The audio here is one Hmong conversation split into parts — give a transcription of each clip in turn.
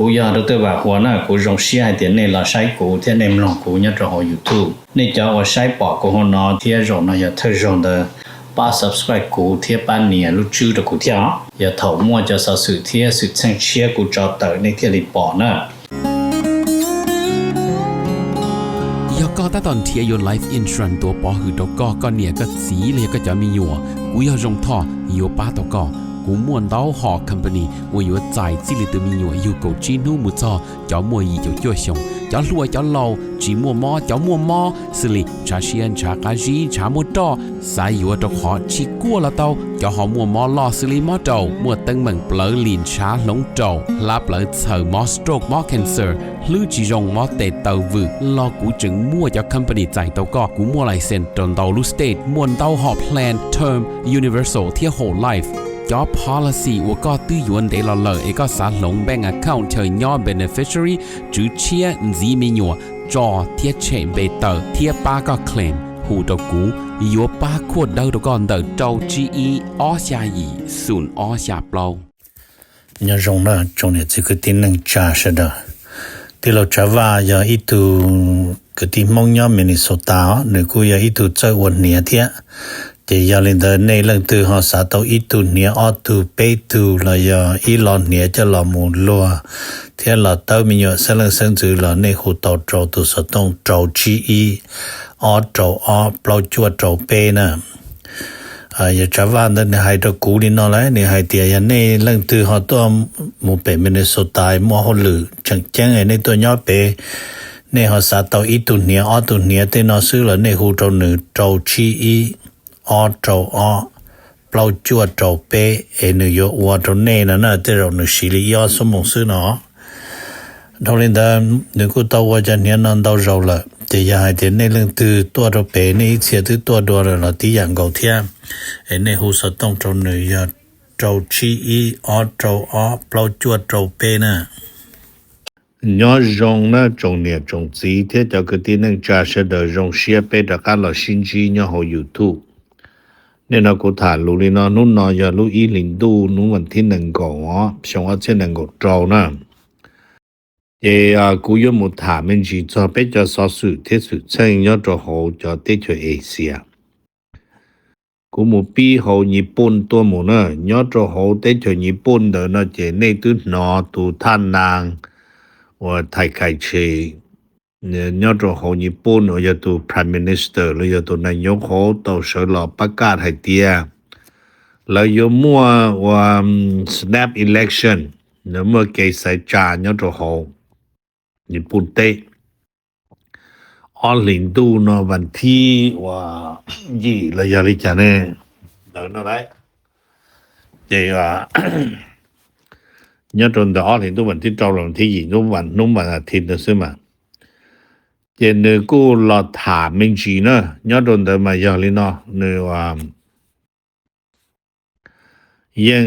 Kuv yog Dr. Vam Huas na, kuv zoo siab hais tias nej los saib kuv thiab nej mloog kuv nyob rau hauv YouTube. Nej cov uas saib pom kuv hauv no thiab zaum no yog thawj zaug ntawd, pab subscribe kuv thiab pab nias lub tswb rau kuv thiab os. Yog thaum muaj cov xov xwm thiab xwm txheej tshiab kuv tso tawm nej thiaj li pom na. Yog koj tab tom nrhiav yuav life insurance tuav pov hwm rau koj, koj niam koj txiv los yog koj cov me nyuam, kuv yog Zoo Thoj yuav pab tau koj. Kuv muaj ntau hom company uas yuav txais txij li tus me nyuam yug kaum tsib hnub mus txog cov muaj yim caum cuaj xyoos, cov hluas cov laus, tsis muaj mob cov muaj mob, xws li ntshav siab ntshav qab zib ntshav muaj roj, xav yuav rau qhov tsis kuaj los tau, cov ho muaj mob loj xws li mob raum, muaj teeb meem plawv lim ntshav hloov raum, hlab plawv txhaws, mob stroke mob cancer, hlwb tsis zoo mob tes taw vwm los kuv tseem muaj cov company txais tau koj. Kuv muaj license rau ntau lub state, muaj ntau hom plan term, universal thiab whole life. Cov policy uas koj twb yuav ntev los lawm es koj xav hloov bank account chaw nyob beneficiary, tswv tshiab, ntxiv me nyuam, tso thiab tshem npe tawm thiab pab koj claim, hu rau kuv, yuav pab khuaj dawb rau koj ntawm rau tsib ib ob xya yim xoom ob xya plaub. Nyob zoo na tsoom niam txiv kwv tij neej tsa sawv daws. Tij laug Tsav Vaj yog ib tug kwv tij Hmoob nyob Minnesota os, nws kuj yog ib tug txawj ua hniav thiab. Ces yog li ntawd nej leej twg ho xav tau ib tug hniav ob tug peb tug los yog ib lo hniav coj los mus luag thiab los tawb me nyuam xeeb leej xeeb ntxwv los nej hu tau rau tus xov tooj rau tsib ib ob rau ob plaub cuaj rau peb na. Yog Tsav Vaj ntawd nws hais rau kuv li no lawm, nws hais tias yog nej leej twg ho tuaj mus pem Minnesota muaj hauj lwm tseem ceeb nej tuaj nyob pem, nej ho xav tau ib tug hniav ob tug hniav tej no xwb los nej hu rau nws rau tsib ib ob rau ob plaub cuaj rau peb es nws yuav ua rau nej no na, tej zaum nws siv li ib ob xuab moos xwb no. Dhau li ntawd nws kuj tau ua cov hniav no ntau zaus lawm, ces yog hais tias nej leej twg tuaj rau pem nej ib txhia twb tuaj dua lawm los tib yam nkaus thiab, es nej hu xov tooj rau nws yog rau tsib ib ob rau ob plaub cuaj rau peb na. Nyob zoo na tsoom niam tsoom txiv thiab cov kwv tij neej tsa sawv daws, zoo siab peb rov qab los sib ntsib nyob hauv YouTube. Nim no kuv tham lus li no, hnub no yog lub ib hlis ntuj hnub vas thib nees nkaum os, xyoo ob txhiab nees nkaum rau na. Ces kuv yuav mus tham me ntsis txog peb cov xov xwm thiab xwm txheej nyob rau hauv cov teb chaws Asia. Kuv mus pib hauv Nyij Pooj tuaj mus na, nyob rau hauv teb chaws Nyij Pooj ntawd no ces nej twb hnov tus thaj nas uas Thaib Kais Tshis nyob rau hauv Nyij Pooj uas yog tus Prime Minister los yog tus nas nyob hauv tau sawv los pab kaj hais tias lawv yuav muaj ua snap election, lawv muaj kev xaiv tsa nyob rau hauv Nyij Pooj teb. Ob hlis ntuj no vas thib ua yim los yog li cas ne, ntawd no lauj. Ces nyob rau ntawm ob hlis ntuj vas thib rau los thib yim hnub vas hnub vas as thiv ntawd xwb mas. Ces nws kuj los tham me ntsis na, nyob rau ntawd mas yog li no, nws yeej,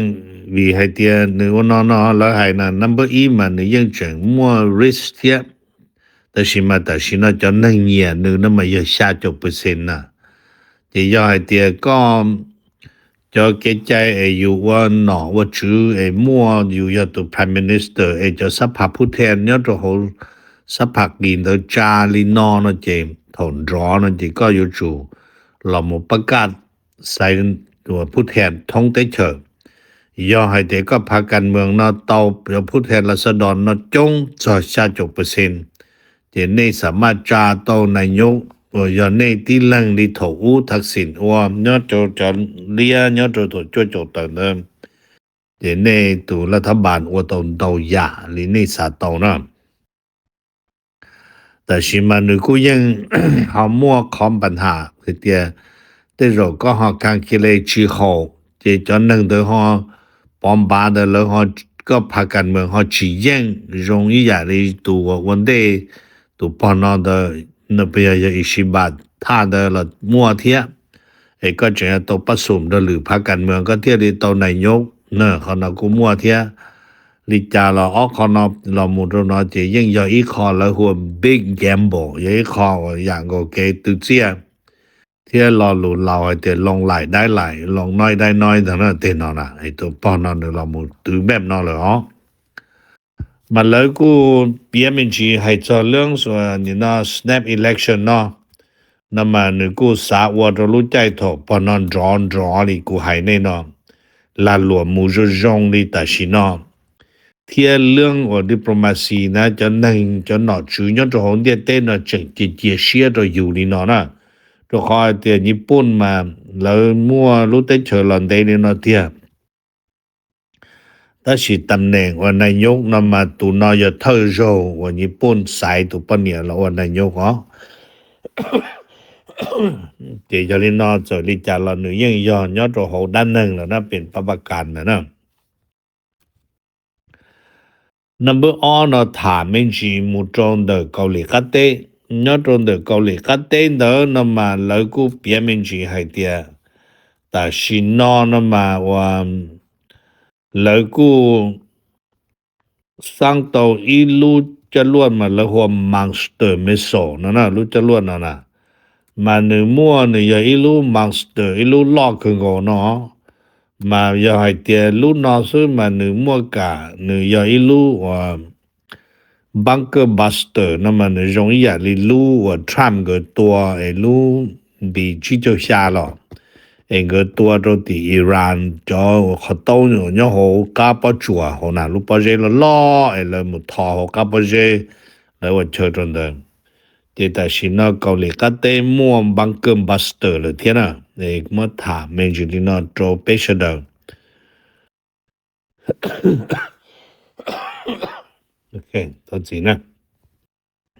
vim hais tias nws ua no no lawv hais na number ib mas nws yeej tseem muaj risk thiab, tab sis mas tam sim no cov neeg nyiam nws no mas yog xya caum percent na. Ces yog hais tias koj cov kev cai es yus ua nom ua tswv es muaj yus yog tus Prime Minister es cov sab phaj phub then nyob rau hauv sab phaj qis ntawd tsa li no no ces thaum nrov no ces koj yuav tsum los mus pab kaj xaiv phub then thoob teb chaws. Yog hais tias koj phav kas mees no tau cov phub then las xav dos no coob txog xya caum percent, ces nej xam maj tsa tau nas nyob uas yog nej tib leeg li thaum ub Thaj Xim ua nyob rau cov liab nyob rau thaum cuaj caum tawm ntawd, ces nej tus laj thab npas ua tau ntau yam li nej xav tau na. Tab sis mas nws kuj yeej ho muaj qhov npa nham hais tias tej zaum koj ho calculate tsis haum, ces cov neeg ntawd ho pov npav ntawd lawv ho, koj phav kas mees ho tsis yeej zoo ib yam li tus ua ntej, tus pog no ntawd, yog Ishiba thaj ntawd los muaj thiab. Es koj tseem yuav tau pab xum nrog lwm phav kas mees koj thiaj li tau nas nyob na, qhov no kuj muaj thiab. Li cas los ob qho no los mus rau no ces yeej yog ib qho lawv hu ua big gamble, yog ib qho uas yam nkaus kev twv txiaj thiab lo lus laus hais tias loo laim daib laim, loo noib daib noib ntag na. Tej no na, tus pog no nws los mus twv npej no lawm os. Mas lawv kuj piav me ntsis hais txog lub nim no snap election no, no mas nws kuj xav ua rau lub caij thaum pog no nrov nrov li kuv hais nej no, lag luam mus zoo zoo li tam sim no, thiab lub uas diplomacy na cov neeg cov nom tswv nyob rau hauv ntiaj teb no tseem cia cia siab rau yus li no na. Rau qhov hais tias Nyij Pooj mas lawv muaj lub teb chaws los ntev li no tiag, tab sis tam neem uas nais nyuj no mas tus no yog thawj zaug uas Nyij Pooj xaiv tus poj niam los ua nais nyuj os. Ces yog li no txawm li cas los nws yeej yog nyob rau hauv dab neeg lawm na, pem pab pab kas ntawd na. Number ob no tham me ntsis mus rau ntawm Kaus Lim Qab Teb. Nyob rau ntawm Kaus Lim Qab Teb ntawd no mas lawv kuj piav me ntsis hais tias tam sim no no mas uas lawv kuj xab tau ib lub coj luaj mas lawv hu ua monster missile no na, lub coj luaj no na. Mas nws muaj, nws yog ib lub monster, ib lub loj kawg nkaus no. Mas yog hais tias lub no xwb mas nws muaj kam, nws yog ib lub uas bunker buster no mas nws zoo ib yam li lub uas Trump nkawd tua es lub npi tsib caug xya los, es nkawd tua rau tim Iran cov uas qhov taub nyob hauv qab pob tsuas hauv na, lub pob zeb loj loj es lawv mus tho hauv qab pob zeb, lawv ua chaw rau ntawd. Ces tam sim no Kaus Lim Qab Teb muaj bunker buster lawm thiab na. Muab tham me ntsis li no rau peb sawv daws.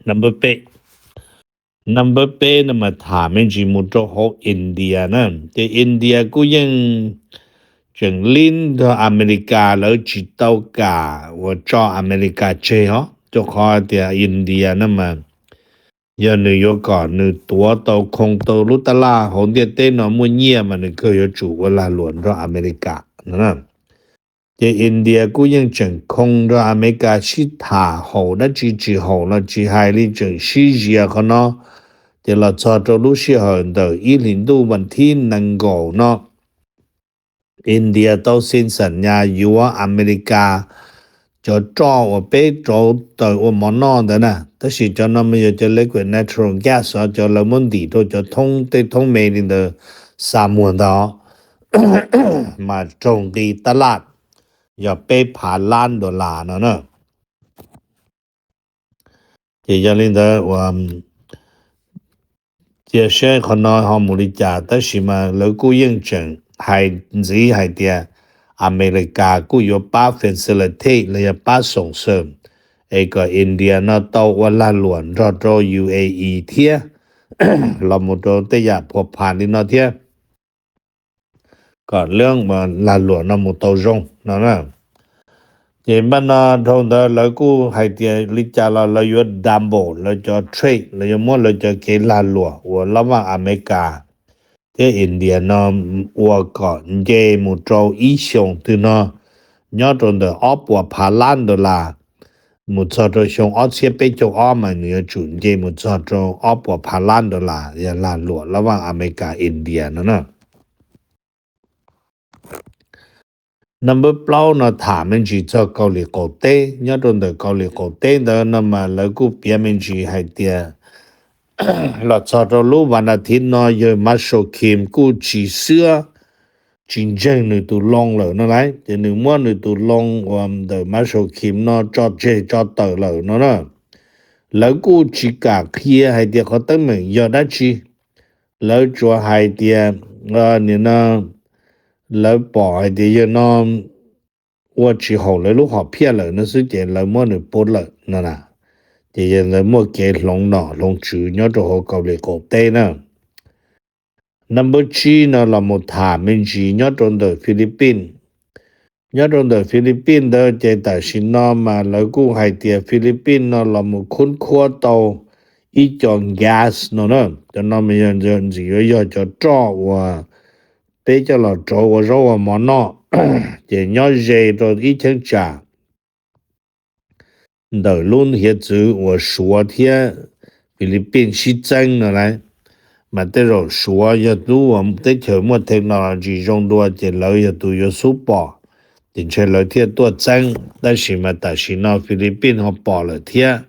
Number peb, number peb no mas tham me ntsis mus rau hauv India na. Ces India kuj yeej tseem lib nrog Amelikas, lawv tsis tau kam uas tso Amelikas tseg os, rau qhov tias India no mas yog nws yuav kom nws tuav tau khoo tau lub tab laj hauv ntiaj teb no muaj nyiaj mas nws kawg yuav tsum ua lag luam nrog Amelikas no. Ces India kuj yeej tseem khoo nrog Amelikas sib tham, haum dab tsi tsis haum los tsis hais li, tseem sib zias qhov no. Ces los txog rau lub sij hawm ntawm ib hlis ntuj vas thib nees nkaum no, India tau xees xam nyas yuav Amelikas cov roj uas peb rauv taws ua mov noj ntawd na, tab sis cov no mas yog cov liquid natural gas os, cov lawv muab ntim rau cov thoob, tej thoob me li ntawd xa muag ntawd, mas raug nqi tab laj yog peb phav lab dollar no na. Ces yog li ntawd uas cia seb qhov no ho mus li cas, tab sis mas lawv kuj yeej tseem hais ntxiv hais tias Amelikas kuj yuav pab facilitate los yog pab xoom xwm es kom India no tau ua lag luam nrog rau U A E thiab, los mus rau tej yam phua phas li no thiab, kom lub lag luam no mus tau zoo no na. Ces npaj no dhau ntawd lawv kuj hais tias li cas los lawv yuav double lawv cov trade, lawv yuav muab lawv cov kev lag luam uas lab vaj Amelikas thiab India no ua kom nce mus rau ib xyoos twg no nyob rau ntawm ob puas phav lab dollar, mus txog rau xyoo ob txhiab peb caug ob mas nws yuav tsum nce mus txog rau ob puas phav lab dollar yog lag luam lab vaj Amelikas India no na. Number plaub no tham me ntsis txog Kaus Lim Qaum Teb. Nyob rau ntawm Kaus Lim Qaum Teb ntawd no mas lawv kuj piav me ntsis hais tias los txog rau lub vas nas thiv no yawg Marshall Kim kuj tsis xwb tsis ntseeg nws tus loo lawm no lauj, ces nws muab nws tus loo uas ntawm Marshall Kim no tso tseg tso tawm lawm no na. Lawv kuj tsis kam qhia hais tias qhov teeb meem yog dab tsi, lawv tsuas hais tias nim no lawv pom hais tias yawg no ua tsis haum lawv lub hom phiaj lawm no xwb ces lawv muab nws pub lawm no na. Ces yog lawv muaj kev hloov nom hloov tswv nyob rau hauv Kaus Lim Qaum Teb na. Number tsib no los mus tham me ntsis nyob rau ntawm Philippines. Nyob rau ntawm Philippines ntawd ces tam sim no mas lawv kuj hais tias Philippines no los mus khub khuab tau ib co gas no na. Cov no mas yog ntxim yuav yog cov roj uas peb coj los rauv ua zaub ua mov noj, ces nyob ze rau ib cheeb tsam ntawm lub hiav txwv uas Suav thiab Philippines sib txeeb no lauj. Mas tej zaum Suav yog lub teb chaws muaj technology zoo dua ces lawv yog tus yuav xub pom ces ntshe lawv thiaj tuaj txeeb. Tab sis mas tam sim no Philippines ho pom lawm thiab,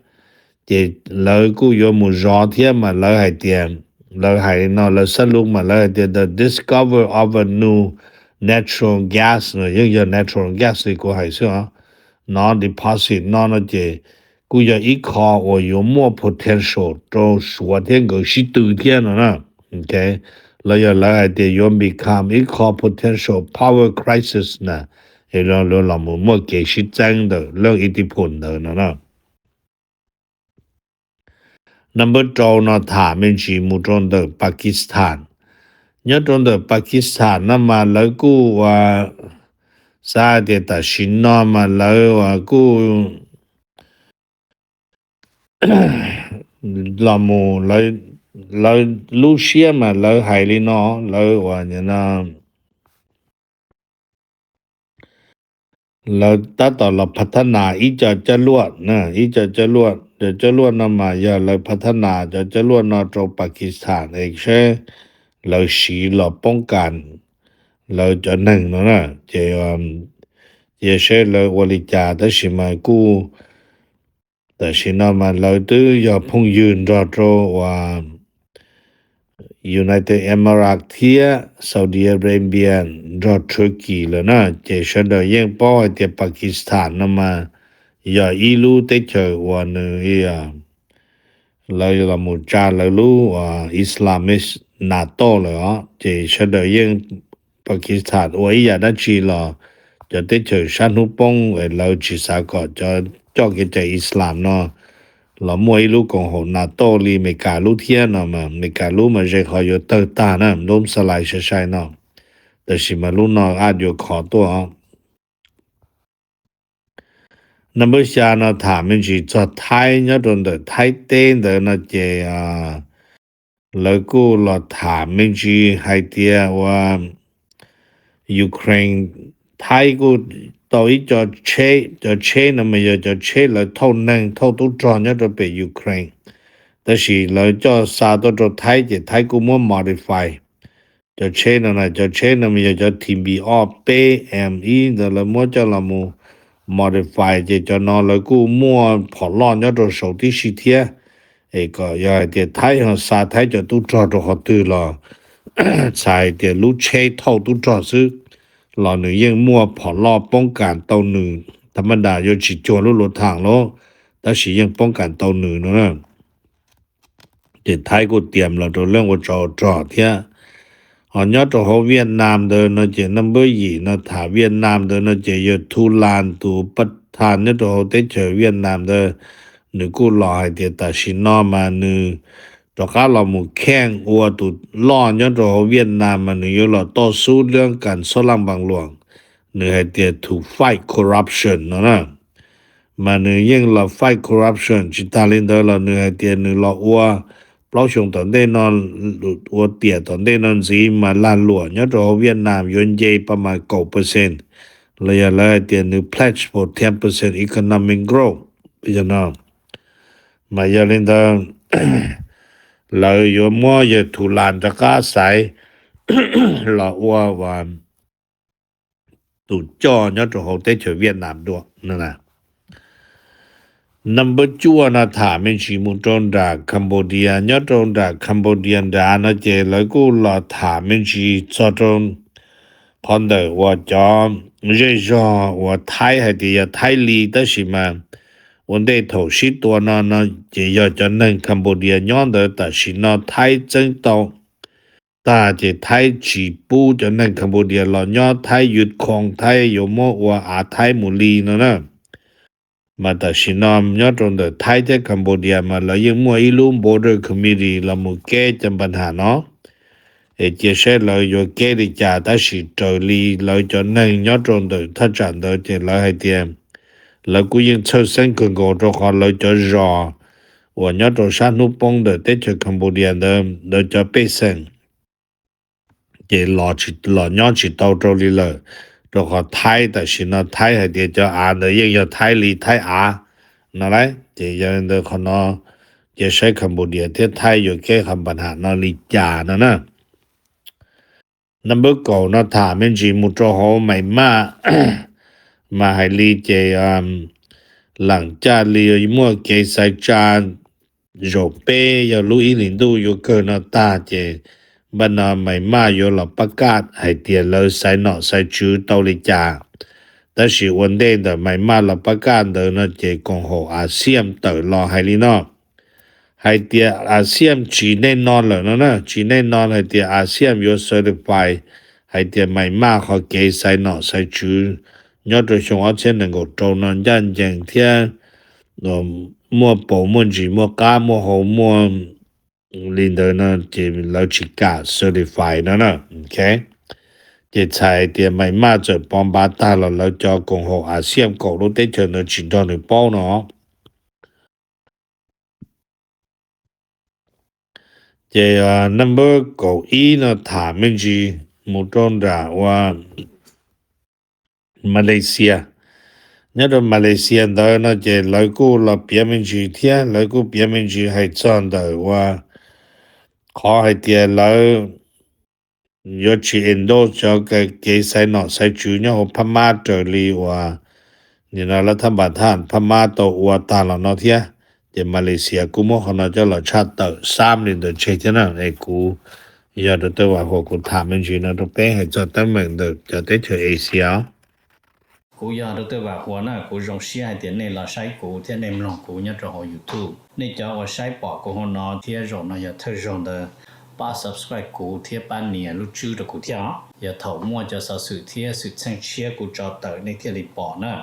ces lawv kuj yuav mus zov thiab mas lawv hais tias, lawv hais li no, lawv xab lub mas lawv hais tias the discover of a new natural gas no, yeej yog natural gas li kuv hais xwb os, no deposit no no ces kuj yog ib qho uas yuav muaj potential rau Suav thiab nkawd sib tw thiab no na. Los yog lawv hais tias yuav become ib qho potential power crisis na, es los mus muaj kev sib txeeb ntawm leej ib tij phum ntawd no na. Number rau no tham me ntsis mus rau ntawm Pakistan. Nyob rau ntawm Pakistan no mas lawv kuj ua, xav tias tam sim no mas lawv ua kuj los mus, lawv lub siab mas lawv hais li no, lawv ua, lawv tab tom los phav thab nas ib co coj luaj, ib co coj luaj, cov coj luaj no mas yog lawv phav thab nas cov coj luaj no rau Pakistan es seb lawv siv los poob kas lawv cov neeg no na. Ces cia seb lawv ua li cas, tab sis mas kuj tam sim no mas lawv twb yog phooj ywg nrog rau uas United Arab Emirates thiab Saudi Arabia nrog Turkey lawm na, ces sawv daws yeej paub hais tias Pakistan no mas yog ib lub teb chaws uas nws, lawv los mus tsa lawv lub Islamist NATO lawm os, ces sawv daws yeej, Pakistan ua ib yam dab tsi los cov teb chaws sab hnub poob lawv tsis xav kom cov coj kev cai Islam no los muaj ib lub koom haum NATO li Amelikas lub thiab no mas Amelikas lub mas ze qhov yuav tawg tag na, lub xa lais sai sai no, tab sis mas lub no ab yuav khov tuaj. Number xya no tham me ntsis txog Thaib, nyob rau ntawm Thaib teb ntawd no ces lawv kuj los tham me ntsis hais tias ua Ukraine, Thaib kuj tau ib co tsheb, cov tsheb no mas yog cov tsheb lawv thauj neeg thauj tub rog nyob rau pem Ukraine, tab sis lawv coj xa tuaj rau Thaib ces Thaib kuj muab modify. Cov tsheb no na, cov tsheb no mas yog cov T B ob peb M ib ntawd lawv muab coj los mus modify ces cov no lawv kuj muaj phom loj nyob rau saud tib si thiab. Es kom yog hais tias Thaib ho xa Thaib cov tub rog rau qhov twg los txhais hais tias lub tsheb thauj tub rog xwb los nws yeej muaj phom loj poob kas tau nws, tham ma das yuav tsis cuag lub luv tham lawm, tab sis yeej poob kas tau nws no na. Ces Thaib kuj tiam los rau leej ua tsov rog thiab. Ho nyob rau hauv Vietnam ntawd no ces number yim no tham Vietnam ntawd no ces yog Thu Lan tus pab thas nyob rau hauv teb chaws Vietnam ntawd, nws kuj los hais tias tam sim no mas nws rov qab los mus kheej ua tus loj nyob rau hauv Vietnam mas nws yuav los toj xub lab kas xob laj npas luam, nws hais tias to fight corruption no na. Mas nws yeej los fight corruption tsis tag li ntawd los nws hais tias nws los ua plaub xyoo tom ntej no, ua tiam tom ntej no ntxiv mas lag luam nyob rau hauv Vietnam yuav nce pa mas kaum percent, los yog lawv hais tias nws pledge for ten percent economic growth. Yog no mas yog li ntawd lawv yuav muab yawg Thu Lan rov qab xaiv los ua tus coj nyob rau hauv teb chaws Vietnam dua. Number cuaj no tham me ntsis mus rau nram Cambodia. Nyob rau nram Cambodia nrad no ces lawv kuj los tham me ntsis txog rau qhov ntawm uas cov zej zog uas Thaib hais tias yog Thaib li, tab sis mas ua ntej thaum sib tua no no ces yog cov neeg Cambodia nyob ntawd. Tam sim no Thaib txeeb tau tag ces Thaib tsis pub cov neeg Cambodia los nyob Thaib, yus khoom Thaib yuav muab ua av Thaib mus li no na. Mas tam sim no nyob rau ntawm Thaib thiab Cambodia mas lawv yeej muaj ib lub border committee los mus keb cov npa nham no, es cia saib lawv yuav keb li cas, tab sis raws li lawv cov neeg nyob rau ntawm thaj tsam ntawd ces lawv hais tias lawv kuj yeej txhawj xeeb kawg nkaus rau qhov lawv cov zos uas nyob rau sab hnub poob ntawm teb chaws Cambodia ntawd, lawv cov pej xeem ces los nyob tsis tau rau li lawm, rau qhov Thaib tam sim no Thaib hais tias cov av ntawd yeej yog Thaib li Thaib av no lauj. Ces yog li ntawd qhov no cia saib Cambodia thiab Thaib yuav keb qhov npa nham no li cas no na. Number kaum no tham me ntsis mus rau hauv Myanmar. Mas hais li ces lam caj li muaj kev xaiv tsa zaum peb yog lub ib hlis ntuj yuav kawg no tag ces npaj no Myanmar yuav los pab kaj hais tias lawv xaiv nom xaiv tswv tau li cas. Tab sis ua ntej ntawm Myanmar los pab kaj ntawd no ces koom haum ASEAN tawm los hais li no, hais tias ASEAN tsis nej no lawm no na, tsis nej no hais tias ASEAN yuav certify hais tias Myanmar qhov kev xaiv nom xaiv tswv nyob rau xyoo ob txhiab nees nkaum rau no ncaj ncees thiab muaj paus muaj ntsis muaj qab muaj hau muaj li ntawd no ces lawv tsis kam certify no na. Ces txhais tias Myanmar txawm pov npav tag los lawv cov koom haum ASEAN kaum lub teb chaws ntawd tsis nrog nws paub no. Ces number kaum ib no tham me ntsis mus rau nram ua Malaysia. Nyob rau Malaysia ntawd no ces lawv kuj los piav me ntsis thiab, lawv kuj piav me ntsis hais txog ntawm ua qhov hais tias lawv yuav tsis endorse cov kev xaiv nom xaiv tswv nyob hauv Phab Mab raws li uas nim no lawv thab npas thaj Phab Mab tau ua tag los no thiab. Ces Malaysia kuj muab qhov no coj los tshaj tawm xab li ntawd tseg thiab na. Es kuv yog rau tej vam huas kuv tham me ntsis no rau peb hais txog teeb meem ntawm cov teb chaws Asia. Kuv yog rau tej vam huas na, kuv zoo siab hais tias nej los saib kuv thiab nej mloog kuv nyob rau hauv YouTube. Nej cov uas saib pom kuv hauv no thiab zaum no yog thawj zaug ntawd, pab subscribe kuv thiab pab nias lub tswb rau kuv thiab os. Yog thaum muaj cov xov xwm thiab xwm txheej tshiab kuv tso tawm nej thiaj li pom na.